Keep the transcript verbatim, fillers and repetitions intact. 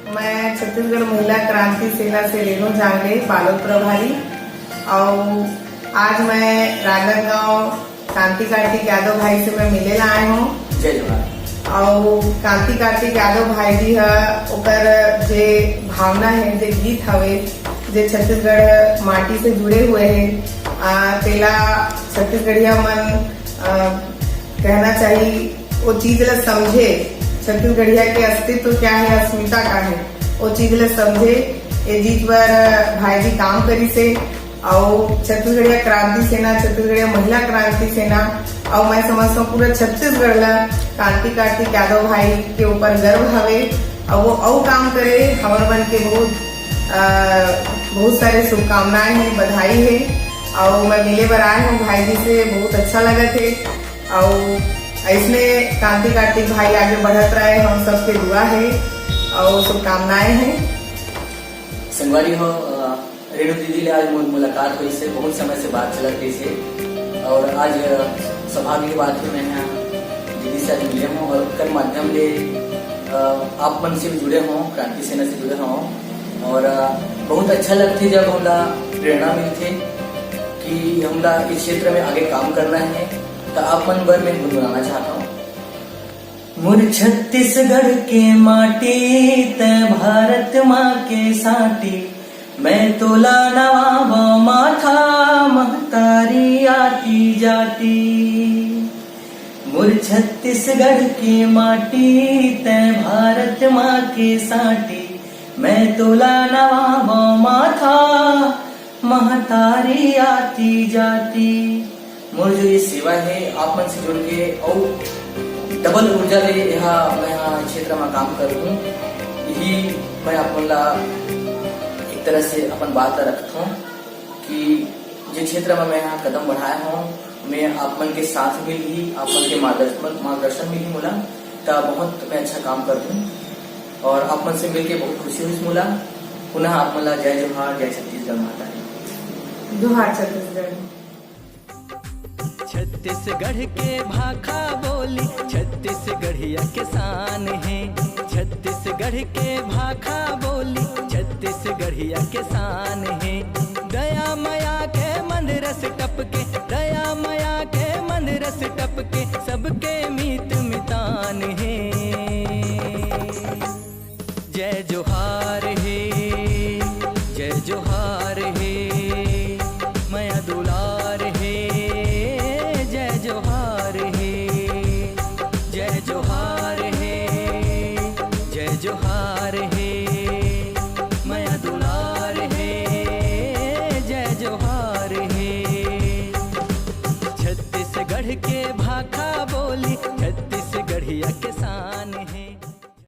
मैं छत्तीसगढ़ महिला क्रांति सेना से रेणु जांगड़े, बालोद प्रभारी। और आज मैं राजनांदगांव कांति कार्तिक यादव भाई से मैं मिले ला आए हूँ। जय जोहार। और कांति कार्तिक यादव भाई जी ह, ओकर जे भावना है, जे गीत हवे, जे छत्तीसगढ़ माटी से जुड़े हुए हैं, आ, तेला छत्तीसगढ़िया मन, आ, कहना चाहिए, वो चीज ला समझे, छत्तीसगढ़िया के अस्तित्व क्या है, अस्मिता का है, वो चीज ला समझे। ये चीज पर भाई जी काम करी से, और छत्तीसगढ़िया क्रांति सेना, छत्तीसगढ़िया महिला क्रांति सेना, और मैं समझता हूँ पूरा छत्तीसगढ़ ला कांति कार्तिक यादव भाई के ऊपर गर्व हवे, और वो और काम करे, हमर मन के बहुत, आ, बहुत सारे शुभकामनाएं हैं, बधाई है। और मैं मिले बर आए हूँ भाई जी से, बहुत अच्छा लगत है। और ऐसने कांति कार्तिक भाई आगे बढ़त रहे, हम सबके दुआ है और शुभकामनाएं हैं। संगवारी हो, अ, रेणु दीदी ले आज मोर मुलाकात हुई से, बहुत समय से बात चलत रही से, और आज, अ, सौभाग्य की बात है, मैं यहाँ दीदी से आज मिले हूँ और कर माध्यम ले, अ, आप मन से भी जुड़े हों, क्रांति सेना से जुड़े हों, और, अ, बहुत अच्छा लगथे जब हमला प्रेरणा मिलथे कि हमला इस क्षेत्र में आगे काम करना है, तो आप मन बर मैं गुनगुनाना चाहता हूँ। मोर छत्तीसगढ़ के माटी, तै भारत माँ के साटी, मैं तोला नवावं माथा, महतारी आती जाती। मोर छत्तीसगढ़ के माटी, तै भारत माँ के साटी, मैं तोला नवावं माथा, महतारी आती जाती। मोर जो ये सेवा है, आप मन से जुड़ के अउ डबल ऊर्जा ले यहाँ मैं यहाँ क्षेत्र में काम करूँ, यही मैं आप मन ला एक तरह से अपन बात ला रखता हूँ कि जे क्षेत्र में मैं यहाँ कदम बढ़ाया हूँ, मैं आप मन के साथ मिलही, आप मन के मार्गदर्शन, मार्गदर्शन मिलही मोला, त बहुत मैं अच्छा काम कर दूँ और आप मन से मिलके बहुत खुशी हुई मोला। पुनः आप मन ला जय जोहार, जय छत्तीसगढ़ माता की। जोहार छत्तीसगढ़। छत्तीसगढ़ के भाखा बोली छत्तीसगढ़िया के शान हे। छत्तीसगढ़ के भाखा बोली छत्तीसगढ़िया के शान हे। दया मया के मंद रस टपके, दया मया के मंद रस टपके, सबके मीत मितान हे। जय जोहार हे, जय जोहार हे, मया दुलार हे। जय जोहार हे, जय जोहार हे, जय जोहार हे, मया दुलार हे। जय जोहार हे। छत्तीसगढ़ के भाखा बोली छत्तीसगढ़िया के